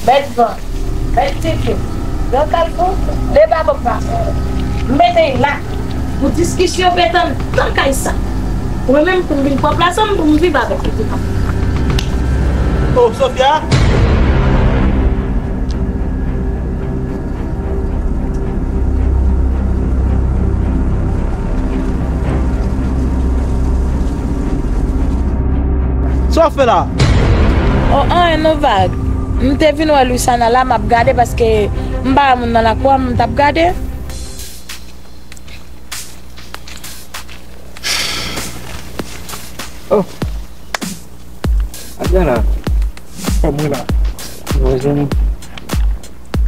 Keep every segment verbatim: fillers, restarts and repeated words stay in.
Mèt van, mèt tifi, yon kalfou, deba bòk pase. M mete y la pou diskisyon pete anndan kay sa. Mwen menm pou m vin pran plas an, pou m viv avèk li. Oh, Sofia! Sa w ap fè la? Oh, anyen non, Vag. M te vin wè Luciana la, m ap gade paske m pa wè moun nan lakou a, m t ap gade. Oh. Adan la. Kòm wi la. Voisin.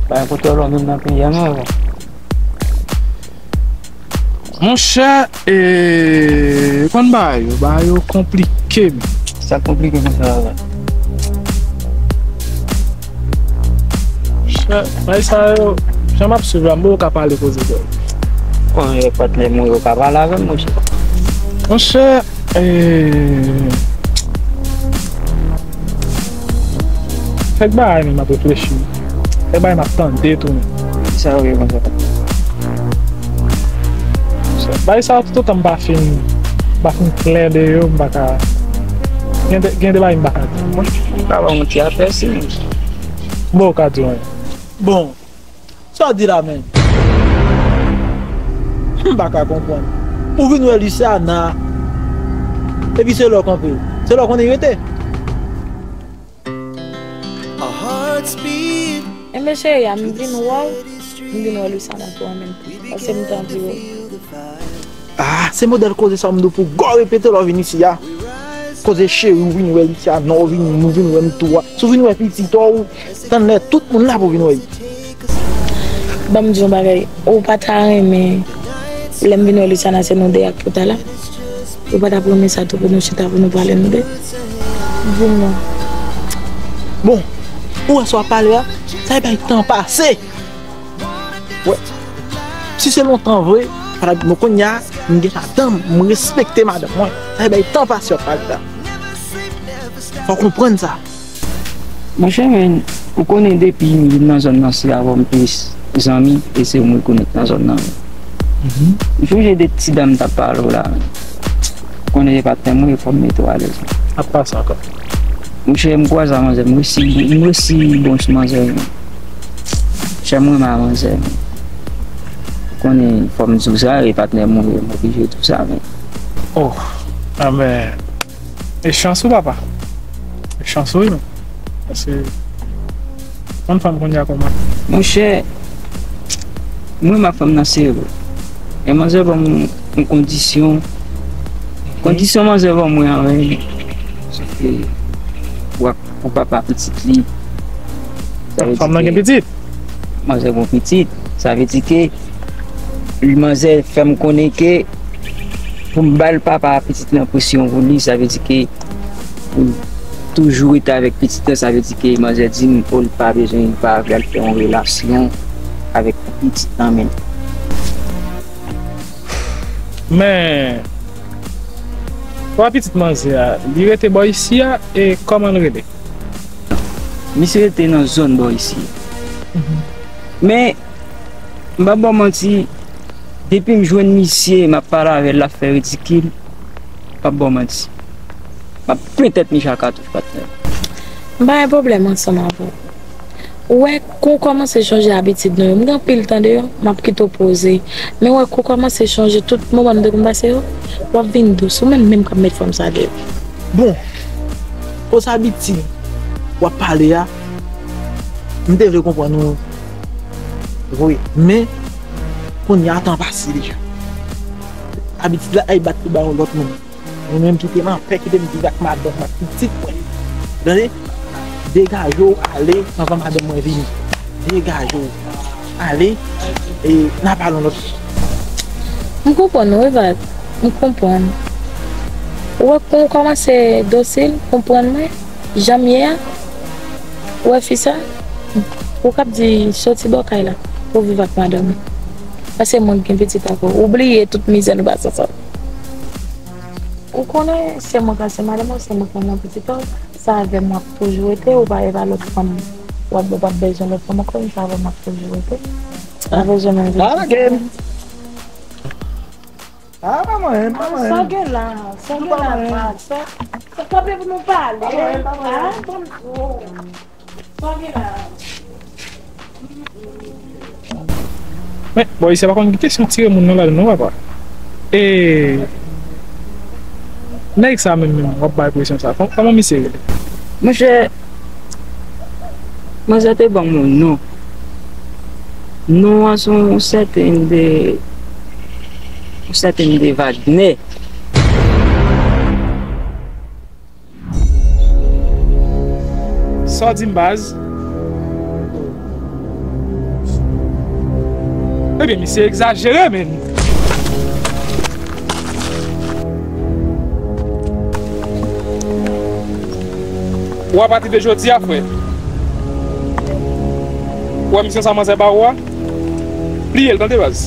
Bay kote w lòm nan peyi a non. Monchè, e, konn bagay yo, bagay yo konplike, men. Sa konplike konsa la. Monchè, bagay sa yo, jan m ap swiv la, m poko ka pale koze de. Bon, e patnè mwen yo ka pale avè m, monchè. Monchè, e, kèk bagay menm m ap reflechi. Kèk bagay m ap tande tou menm. Sa yo ye konsa. Bagay sa yo, toutotan m pa fin, m pa fin klè de yo, m pa ka, gen de, gen de bagay m pa ka di. Mwen, m ka ba w yon ti apèsi, monchè. M poko ka di w anyen. Bon, sa w di la menm? M pa ka konprann. Ou vin wè Luciana, epi se lè w kanpe. Se lè w konnen rete. Enben cheri a, m vin wè w, m vin wè Luciana tou an menm tan. Paske m te anvi wè w. Ah, se modèl koze sa w m di w pou gò repete lè w vin isi a. Koze cheri, ou vin wè Luciana, ou vin, ou vin wè m tou a. Si w vin wè pitit ou, tann lè tout moun la pou vin wè l. Ban m di yon bagay, ou pa ta renmen lè m vin wè Luciana se nou de ak pou ta la? Ou pa ta renmen sa tou pou nou chita pou nou pale nou de? Di m non. Bon, ou wè sa w ap pale a? Sa e bay tan pase. Wè, si se lontan vre, fòk mwen kounye a, m gen madanm, m respekte madanm mwen. Sa e bay tan pase w ap pale la. Fò w konprann sa. Monchè, men, ou konnen depi m vin nan zòn nan, se avè w m plis zanmi, e se ou m rekonèt nan zòn nan. M sonje de ti dam m t ap pale w la, men. Ou konnen e patnè mwen, e fò m mete w alèz. Ap pase ankò. Monchè, m kwaze a manzè, m resi, m resi bon sou manzè, men. Chè mwen renmen manzè, men. Ou konnen fò m di w sa, e patnè mwen, m oblije di w sa, men. Oh, anben. E chans ou, papa. E chans ou, wi, men. Paske, konn fanm kounye a kòman. Monchè, mwen, m ak fanm nan serye. E manzè ban m yon kondisyon. Kondisyon manzè ban mwen an, men. Se ke w ap, ou papa pitit li. Sa vle di fanm nan gen pitit? Manzè gen pitit. Sa vle di ke li, manzè fè m konnen ke pou m ba l papa pitit lan presyon pou li, sa vle di ke pou l toujou rete avèk pitit lan, sa vle di ke manzè di m, o, l pa bezwen, li pa vle al fè yon relasyon avèk pitit lan menm. Men, papa pitit manzè a, li rete bò isi a, e kòman l rele? Misye rete nan zòn bò isi. Men, m p ap ba w manti, depi m jwenn misye, m ap pale avè l, l ap fè ridikil, m p ap ba w manti. M ap plen tèt misye a katouch, patnè. M pa gen pwoblèm ansanm avè w. Ou wè, kou w kòmanse chanje abitid nou yo, m gen anpil tan deyò, m ap kite w poze. Men w wè, kou w kòmanse chanje tout moman nou te konn pase yo, w ap vin dous, ou menm menm k ap met fanm sa deyò. Bon, koz abitid w ap pale a, m te vle konprann ou vre, men kounye a tan pase deja. Abitid la ay bat pou ba yon lòt moun. Mwen menm kite m anpè, kite m viv ak madanm mwen ak pitit mwen. Tande? Degaje w ale anvan madanm mwen vini. Degaje w ale, e n a pale yon lòt. M konprann ou, Evald. M konprann. Ou wè, kou w kòmanse dosil, konprann mwen, jan m ye a, ou wè fi sa, ou k ap di soti bò kay la pou viv ak madanm ou. Paske mwen gen pitit ak ou. Ou bliye tout mizè nou pase ansanm. Ou konnen se mwen k ap se madanm ou, se mwen k ap nan pitit ou. Sa avè m w ap toujou rete, ou pa reva lòt fanm. W ap, w ap bezwen lòt fanm ankò, m sa avè m ap toujou rete. W ap bezwen mwen. Ah, lage m. Ah, pa manyen, pa manyen. Sa gen la, sa gen la, pa sa. Sa kanpe pou nou pale. Pa manyen, pa manyen. Ah, bon. Sa gen la. Men, bò, isi a pa konn gen kesyon tire moun nan ladan non, papa. E nèg sa menm, menm, w ap bay presyon sa. Kò-, kòman misye rele? Monchè, manzè te ban m yon non. Non an se yon sèten de, yon sèten de Wagner. Sa w di m, baz? Ebyen, misye egzajere, menn. Ou apati de jodi a, frè. Ou wè misyon sa manzè ba ou a? Pliye l, tande, baz.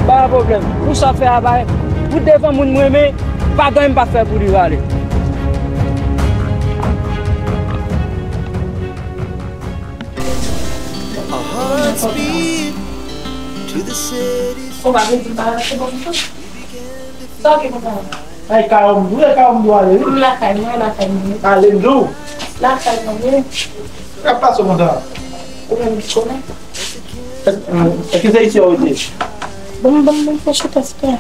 Pa gen pwoblèm. Pou sa fè a bay, pou devan moun m renmen, pa gen anyen m pa fè pou li rale. Ou pa vle di m pa rete bò m tou? Sa w gen konsa? Ay, Kawòm, wi, Kawòm dwe ale, wi. M lakay mwen, lakay mwen. Ale m di w. Lakay mwen, wi. Sa k ap pase w konsa? Ou menm ki konnen. Èske, èske se isi w rete? Bon, bon, bon, fò chita, chita.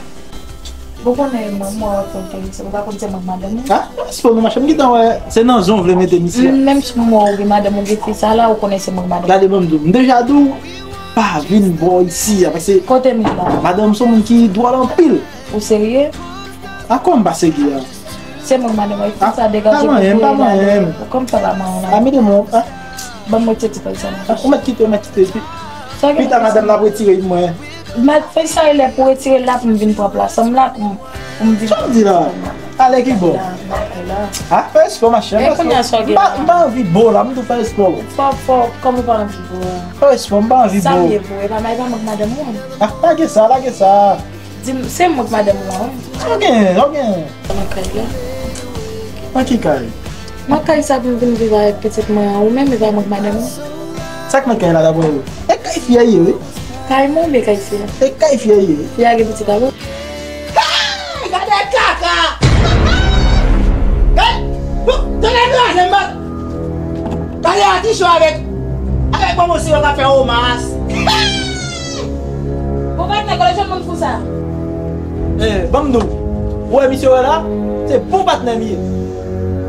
Bon, konnen mwen, mwen wè konn ke isi, ou pa konn se mwen k madanm ou. Ah, respè non, machè, m gentan wè, se nan zon w vle mete m isi a. Menm si mwen wè ou gen madanm ou gen fi sa la, ou konnen se mwen k madanm ou. Gade, ban m di w, m deja di w, pa vin bò isi a, paske kote m ye la? Madanm m se yon moun ki dwòl anpil. Ou serye? A kòman m pa serye a? Se mwen k madanm ou, sa degaje pou ou, pa manyen m, pa manyen m. Kòm sa pa manyen la. A, mete mwen, a. Ban m retire ti fèy sa nan poch. A, ou mèt kite, ou mèt kite. Pita madanm la ap retire mwen. Mèt fèy sa e lè pou retire l la pou m vin pran plas an m la pou m, pou m vin. Sa w di la? Ale ki bò? A, fè espò, machè, fè espò. M pa, m pa anvi bo la, m tou fè espò. Fò, fò, kòm ou pa anvi bo a? Fè espò, m pa anvi bo. Sa m ye pou, e pa, e pa mank madanm ou an? A, lage sa, lage sa. Di m, se mwen k madanm ou an, wi. Sa w gen, sa w gen? Nan kay la. Nan ki kay? Nan kay sa pou m vin viv avèk pitit mwen an, ou menm, e pa mwen k madanm ou. Sa k nan kay la, daprè ou? E kay fi a ye, wi. Kay mwen oubyen kay fi a? E kay fi a ye. Fi a gen pitit avè w? Hey! Gade kaka! Hey! Bon, tonnè kraze m, bat! Gade atichon avèk, avèk bonbon siwo k ap fè omas. Bon patnè, kote w jwenn moun fou sa? Eh, ban m di w. Ou wè misye wè la? Se bon patnè m ye.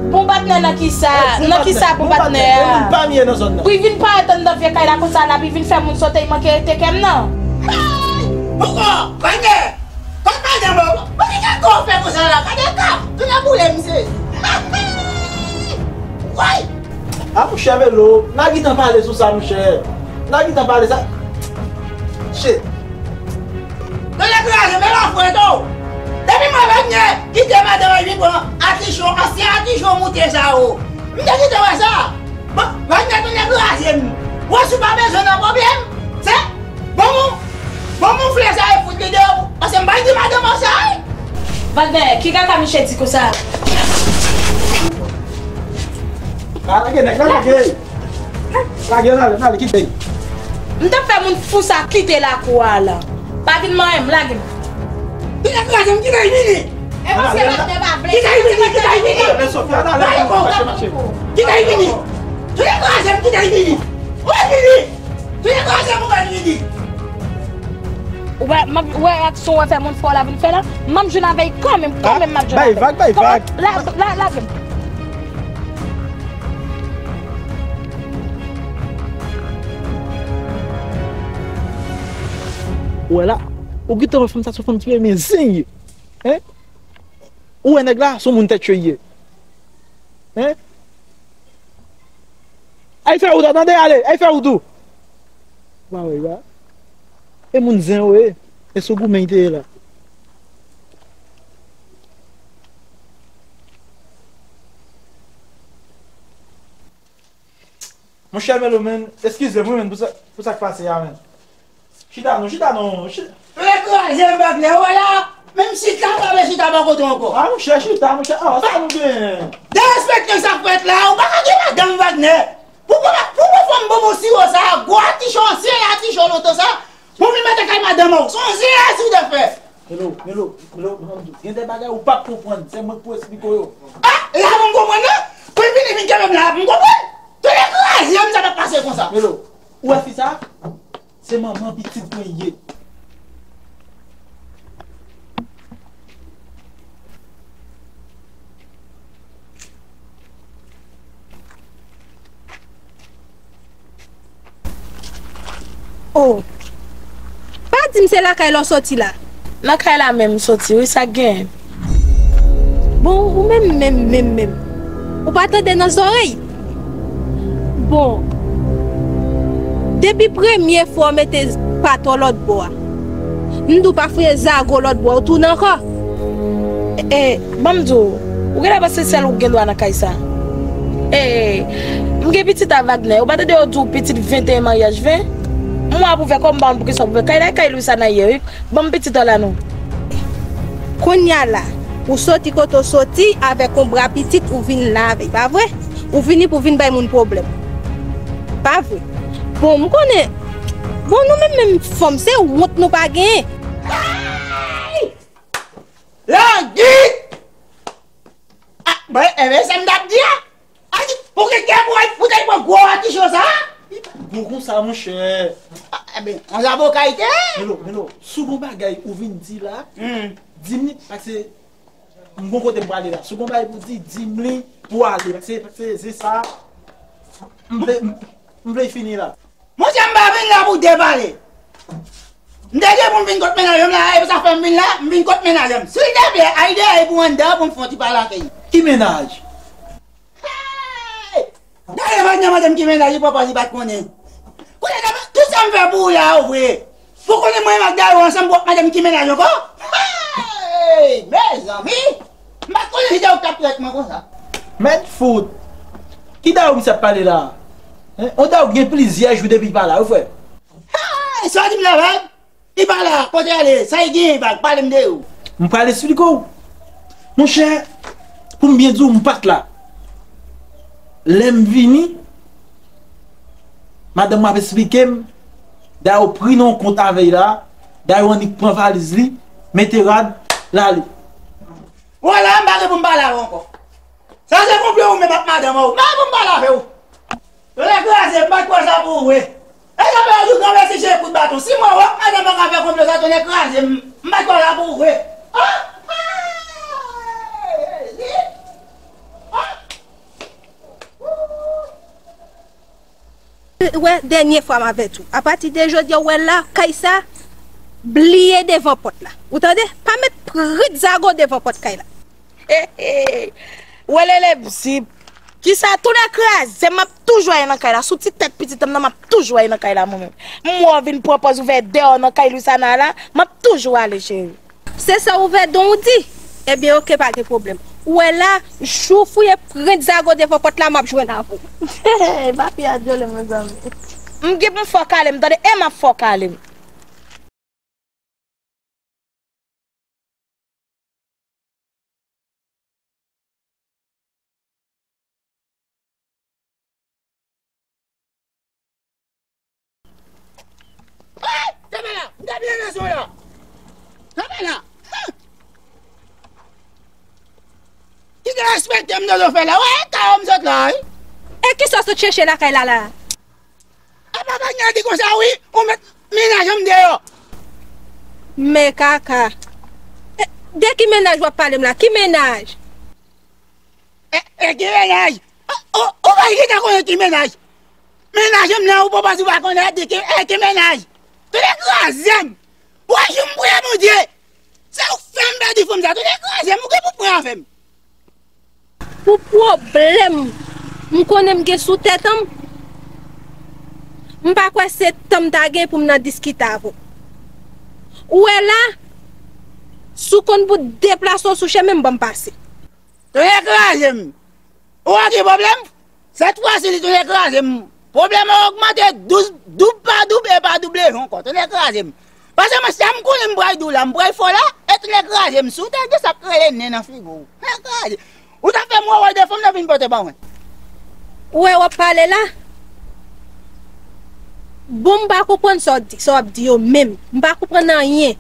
Bon patnè nan kisa? Nan kisa bon patnè a? Bon patnè, e moun pa m ye nan zòn nan. Pou y vin parèt anndan vye kay la konsa la, pou y vin fè moun sote, y manke rete kè m nan. Hey! Poko! Patnè! Kòt madanm ou? Bon, ki jan kò w fè konsa la? Gade kap! Tounen boule, misye! Woy! A, monchè Melo, n a gentan pale sou sa, monchè. N a gentan pale sa. Shit. Tonnè kraze, men lafrèt, o! Depi mwen Wagner kite madanm mwen vin pran atichon, ansyen atichon moute sa, o! M te gentan wè sa! Bon, Wagner, tonnè kraze m! Wè si w pa bezwen nan pwoblèm, se Bon, bon, bon, bon, flè sa e fout li deyò, paske m pa di madanm an sa, wi. Wagner, ki kaka Miche di konsa? A, lage nèg la, lage. Lage, lage, lage, kite. M t ap fè moun fou sa kite lakou a la. Pa vin manyen m, lage m. Kite kraze m, kite vini. E paske Wagner pa vle. Kite vini, kite vini. Kite vini. Kite kraze m, kite vini. Ou vini. Touye kraze pou mwen vini. Ou wè, m ap, ou wè aksyon w ap fè moun fò la vin fè la? M ap jwenn avè l kanmenm, kanmenm m ap jwenn avè l. Bay vag, bay vag. La, la, lage m. Ou wè la, ou gentan wè fanm sa se yon fanm ki renmen zen ye. Hein? Ou wè nèg la, se yon moun tèt cho ye. Hein? Ay fè wout, tande, ale, ay fè wout ou. Ba wè, ba. E moun zen yo ye. E sou goumen te ye la. Monchè Melo, menn, eskize m wi, menn, pou sa, pou sa k pase a, menn. Chita non, chita non, chita. Lè kraze m, Wagner, ou wè la? Menm chita pa vle chita bò kote w ankò. A, monchè, chita, monchè. A, sa nou genyen? Derespekte sa k fèt la, ou pa ka gen madanm Wagner. Pou, pou, pou, pou fanm bonbon siwo sa, gwo atichon, ansyen atichon lontan sa, pou vin mete kay madanm ou. Se yon zirèz ou te fè. Melo, Melo, Melo, Melo, gen de bagay ou p ap konprann, se mwen k pou esplike w yo. A, la pou m konprann nan. Pou l vini vin kenbe m la, pou m konprann. Tonnè kraze m, sa p ap pase konsa. Melo, ou wè fi sa? Se manman pitit mwen ye. Oh, pa di m se lakay la w soti la. Nan kay la menm m soti wi, sa k genyen? Bon, ou menm, menm, menm, menm. Ou pa tande nan zòrèy? Bon, depi premye fwa w mete patò lòt bò a, m di w pa fouye zago lòt bò a, ou tounen ankò. E, e, ban m di w, ou genlè panse sèl ou k gen dwa nan kay sa. E, m gen pitit a Wagner, ou pa tande yo di w pitit venteyen maryaj ven? Mwa pou fè kòm m pa konn poukisa pou fè kay la, e kay Louisana ye wi. Ban m pitit an la non. Kounye a la, ou soti kote w soti avèk yon bra pitit ou vin la avè l, pa vre? Ou vini pou vin bay moun pwoblèm. Pa vre? Bon, m konnen. Bon, nou menm menm fanm, se wont nou pa genyen. Hey! Langi! A, bon, enben, sa m t ap di a. A di, ou gen kè pou, pou t al pran gwo atichon sa? Li pa gwo konsa, monchè. A, enben, yon zaboka li te ye. Melo, Melo, si w gon bagay ou vin di la, hmm, di m li, paske m gon kote m prale la. Si w gon bagay pou di, di m li pou ale. Paske, paske se sa, m vle, m, m vle fini la. Monchè, m pa vin la pou depale. M te gen pou m vin kot mennaj m la, e sa fè m vin la, m vin kot mennaj m. Silteplè, al dèyè pou anndan pou m fè yon ti pale avè l. Ki mennaj? Hey! Dèyè mennaj, mennaj m ki mennaj li, papa li pa t konnen. Kounye a, tout sa m fè pou ou la, ou vre. Pou konnen mwen ak Dayou ansanm, pou w ap mande m ki mennaj ankò? Hey! Mezanmi! M pa t konnen se ou k t ap trèt mwen konsa. Mèt fout! Ki Dayou misye ap pale la? Hein? On Dayou gen plizyè jou depi li pa la, wi frè. Hey! Sa w di m la, Vag? Li pa la, kote l ale? Sa l genyen, Vag? Pale m de ou. M pral esplike w. Monchè, pou m byen di w, m pa t la. Lè m vini, madanm mwen ap esplike m, Dayou pri nan yon kont avè l la, Dayou annik pran valiz li, mete rad, l ale. Vwala, m pa gen pou m pale avè w ankò. Sa se konplo ou menm ak madanm ou. M pa gen pou m pale avè w. Tonnè kraze, m pa t kwè sa pou ou vre. E sa fè yo di granmèsi se kout baton. Si mwen wè madanm mwen ka fè konplo sa, tonnè kraze, m, m pa t kwè sa pou ou vre. Ah! Ah! Jezi! Ah! Wè, dènye fwa m avèti w. Apati de jodi a, w wè la, kay sa, bliye devan pòt la. Ou tande? Pa met prit zago devan pòt kay la. He, he. Wè, Lele Bzip. Kisa? Tonnè kraze, m ap toujou ale nan kay la. Sou ti tèt pitit m nan, m ap toujou ale nan kay la, mwen menm. M wè w vin pran pòz ouvè dèyè w nan kay Louisana la, m ap toujou ale, cheri. Se sa ouvè don w di? Ebyen, oke, pa gen pwoblèm. Ou wè la, jou w fouye pran zago devan pòt la, m ap jwenn avè w. Papi a djòlè, mezanmi. M gen pou m fè w kale m, tande, e m ap fè w kale m. Hey! Kanpe la! M t ap vin nan zòn la! Kanpe la! Huh! Ki derespekte m Dodo fè la? Wè, e ka w m sot la, wi! E kisa w sot chèche lakay la, la? A papa Nya di konsa wi, ou met mennaj an m deyò. Men kaka. E, de ki mennaj w ap pale m la? Ki mennaj? E, e ki mennaj? O, o, ou pa gentan konnen ki mennaj? Mennaj an m nan, ou papa si w pa konnen, de ki, e ki mennaj? Tonnè kraze m! Ou wè jou m priye Bondye! Se ou k fè m pèdi fanm sa, tonnè kraze m, ou gen pou pran avè m. Pou pwoblèm m konnen m gen sou tèt an m, m pa kwè se tan m ta gen pou m nan diskite avè w. Ou wè la, si w konn pou deplase w sou chemen m, ban m pase. Tonnè kraze m! Ou wè gen pwoblèm? Sèt fwa si li tonnè kraze m. Pwoblèm an ogmante douz, doub pa doub e pa double ankò. Tonnè kraze m. Paske mwen, sa m konnen m pral di w la, m pral fè w la. E tounen kraze m sou tèt, gen sa k rele nen nan figi w. Nen kraze. Ou ta fè m wè w de fanm nan vin pote ba mwen. Ou wè w ap pale la? Bon, m pa konprann sa w di, sa w ap di yo menm. M pa konprann anyen.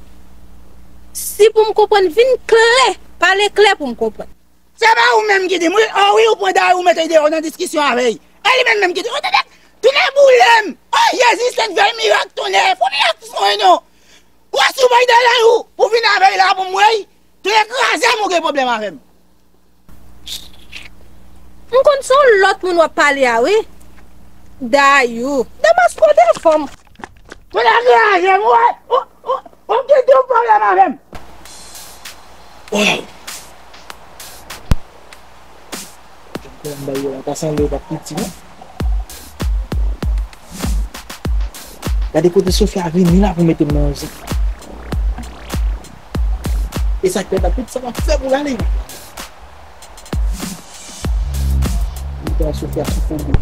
Si pou m konprann, vin klè, pale klè pou m konprann. Se pa ou menm ki di m, wi, o wi, ou pran Dayou, ou mete deyò nan diskisyon avè l. E li menm menm ki di, o, tande, tounen boule m. O, Jezi, sent vèy mirak, tounen, fò mirak pou mwen, non. Ou asou bay Dayou, ou vin avè l la pou m wè l. Tounen kraze m, ou gen pwoblèm avè m. M konn se yon lòt moun w ap pale a, wi. Dayou. Damas, kote fanm? Tounen kraze m, ou, ou, ou, ou gen yon pwoblèm avè m. Wow! Jan kòlèm bay yo la, ta sanble yo pa t piti, non? Gade kote Sofia vini la pou mete m nan yon zak. E sa k fè la, tout sa m ap fè pou l ale. Li ta Sofia sou fon byen.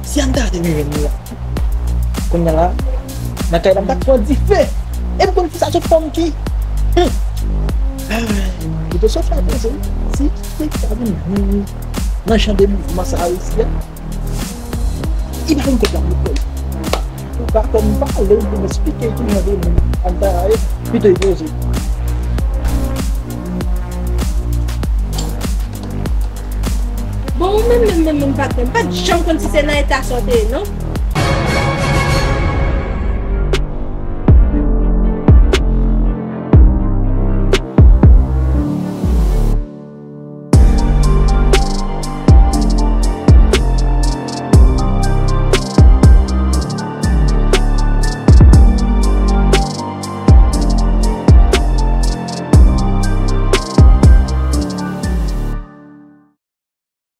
Si Anta te vin jwenn li la. Kounye a la, nan kay la, m t ap pran dife. E m konn ki sa sou fanm ki. Hmm. Ah, li te Sofia poze. Si Sofia vin jwenn li nan jan de mouvman sa a isi a. Li pa konn kote l ap met kò l. Ou ka fè m pale, ou pou m eksplike ki jan de moun Anta a ye, pito li poze. Bon, ou menm, menm, menm, menm, patnè, m pa t janm konn si se nan eta sa w te ye, non.